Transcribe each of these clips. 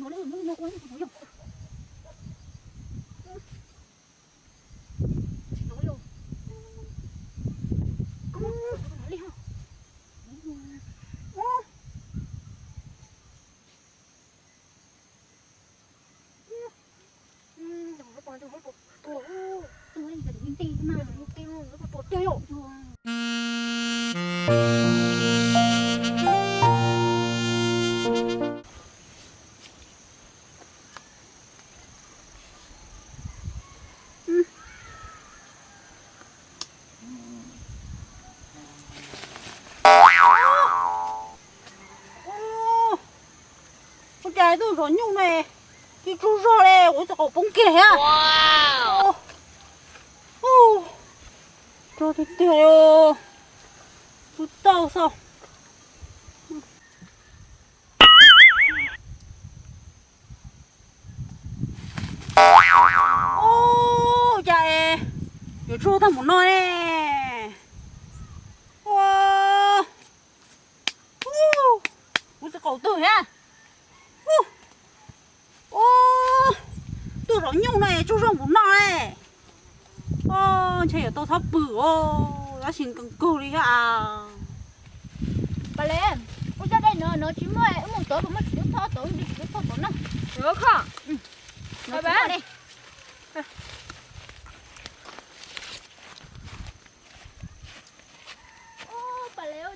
Ua cas tuaj zov nyuj no tsis tsaug zog li, ua txoj qaum poob kiag thiab. Tsaug tiag tiag li, tsaug tau xwb. Ua cas yuav tsaug tag mus no ne? Ua, ua txoj qaum twg thiab. Ua, tuaj zov nyuj no tsaug zog mus no ne. Ntshe yuav tau txhob pw os, tab sis nkees kawg li thiab as. Pas le, ua zaj dej no no tsis muaj, wb mus tod puas muaj txiv tub thoj tod, tsis tub thoj tod na. Pas le,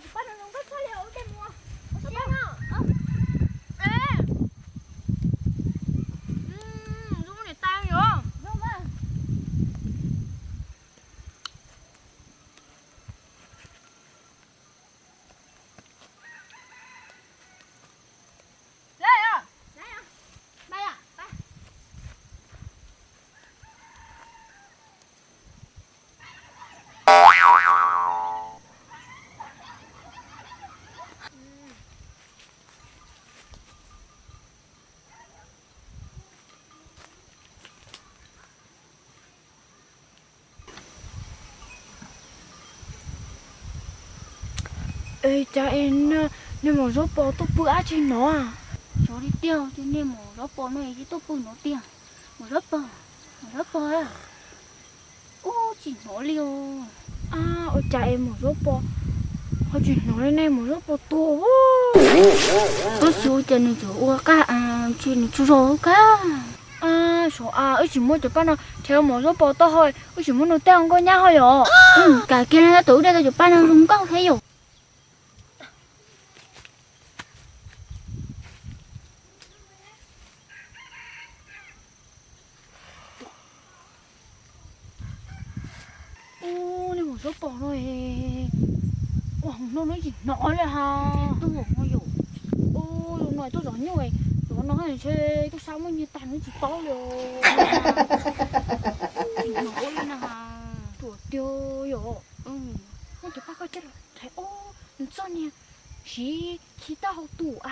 tsis pab no zoo nkauj tshaj li os, ua dej mus. Zoo niam tais yom. Es cas es nej mus zaub pos tuaj pw dab tsi no? Xyov li tiag, ces nej mus zaub pos no es tuaj pw no tiag. Mus zaub pos, mus zaub pos. Ub, tsis hnov li os. Ua cas es mus zaub pos ho tsis hnov li ne, mus zaub pos tuag. Tab sis ua cas nws tseem ua qab, ntshe nws tsaug zog kawg. Sav, wb tsis muab cov paj no rhe mus zaub pos taub hau, wb tsis muab nws tej nkauj nyab ho yom. Kam kiag no, tab tom wb de tau cov paj no zoo nkauj thiab yom. Ub, nej mus zaub pos no, ua hauv no no tsis hnov li ha. Ub, no tuaj zov nyuj, zov no ntshe tub sab muaj nyiaj tag no tsis paub li. Tsis hnov li na ha. Ruam tiag yom. Muab cov paj koj coj los rhais, nws txoj niag siv khi taub hau tus a.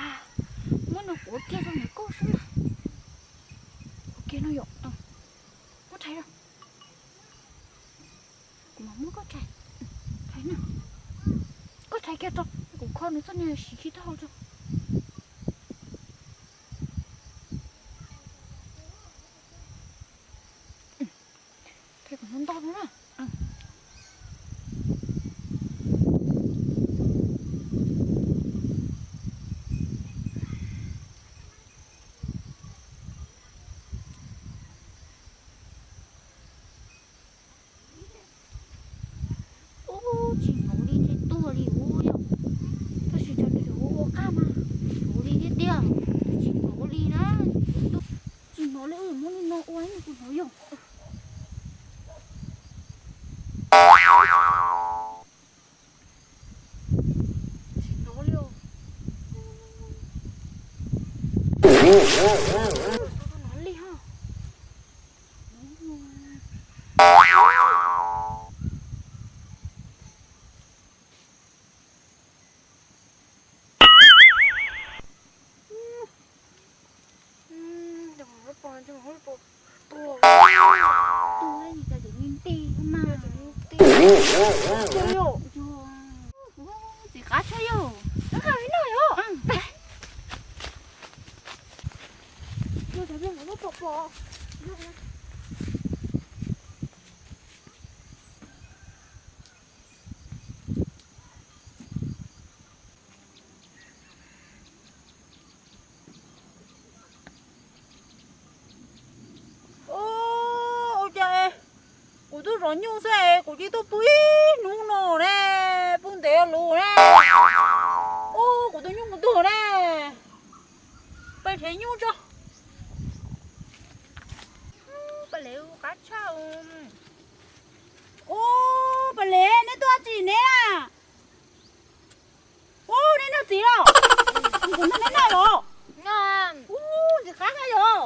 Muab no quav kiag rau niam koj xwb na. Quav kiag no yom. Muab rhais rau. Kuv mam muab koj rhais. Rhais na. Koj rhais kiag rau, kuv kho nws txoj niag siv khi taub hau rau. Rhais kom ntau ntau no na. Ub, tsis hnov li, ntshe tuag li ub yom. Tab sis cov nws ua qab mas hnov li tiag tiag, tsis hnov li na. Tsis hnov li, muab li no ua kuv hnov yom. Tsis hnov li os. Hnov li ho. Tuag, tuag, txiv qab tshaj yog. Noj yom. Ua cas kuv twb zov nyuj xwb es kuv cia tuaj pw ib hnub no ne, pw ntev lus ne. Ua kuv tus nyuj mus tuag ne. Peb nrhiav nyuj tso. Paj Lev qab tshaj. Ua, Paj Lev, neb tuaj dab tsi ne? Ua, neb noj txiv los? Kuv noj, neb noj los? Ua, ntxim qab yog.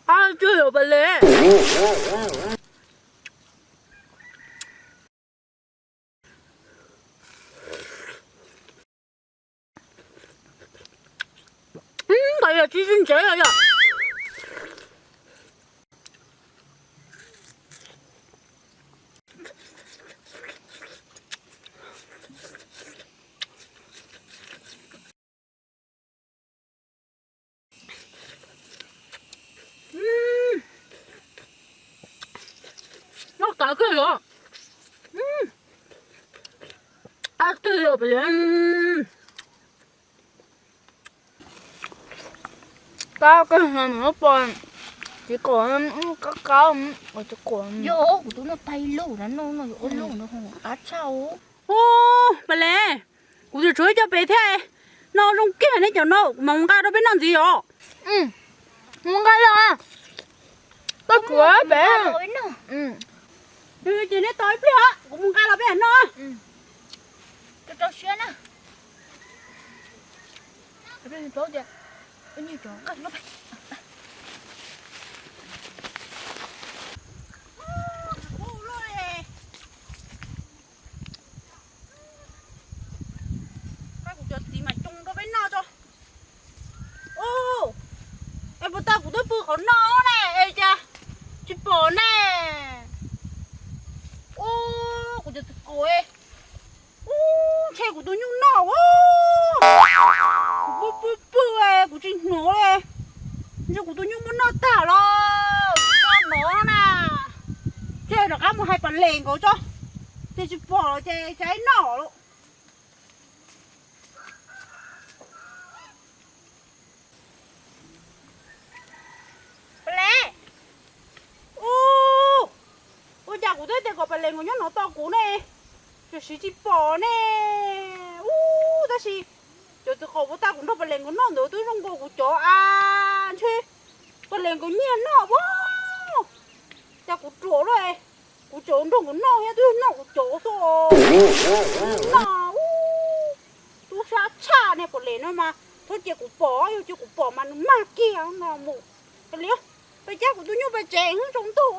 Qab tshaj yog Paj Lev. Nqa yog tsis sib ntsev los yog. Noj qab kawg los. Qab kawg los. Qab kawg no, nws lub pos tsis kom, qab qab, tsis kom. Yog kuv twb noj tag ib lub na, no no yuav ua lub no qab tshaj. Ua, Paj Lev, kuv twb tshuav ib co pem thiab. No zoo kiag ne cov no, kuv mam mus nqa rau peb noj ntxiv os. Mus nqa los. Koj kuv pem. Ces neb tos ib pliag, kuv mus nqa los peb noj. Rau siab na. Kuv cov txiv mas coo rau peb noj tso. Ua, es puas tas kuv twb pw qhov no ne, es cas tsis pom ne? Ua, kuv cov txiv qus, ua, ntshe kuv tus nyuj noj ua. Kuv pw pw pw, kuv tsis hnov li. Ntshe kuv tus nyuj muab noj tag los no na. Ces rov qab mus hais Paj Lev nkaus tso, ces tsis pom ces cia li noj lawm. Paj Lev, ua, ua cas kuv twb tias kom Paj Lev nkaus nyob no tos kuv ne, tiam sis tsis pom ne. Ua, tab sis cov txiv qus puas tas kuv nrog Paj Lev nkaus noj ntawd twb zoo nkaus kuv cov a, ntshe Paj Lev nkaus nyiag noj ua. Cas kuv ruam lawm, kuv tseem nrog nkaus noj thiab twb noj kuv cov xwb os. Noj, ua, tub sab tshaj ne, Paj Lev no mas txhob cia kuv pom, yog cia kuv pom mas nws mag kiag no mus. Paj Lev, peb cab kuv tus nyuj pem tsev, tsaus ntuj.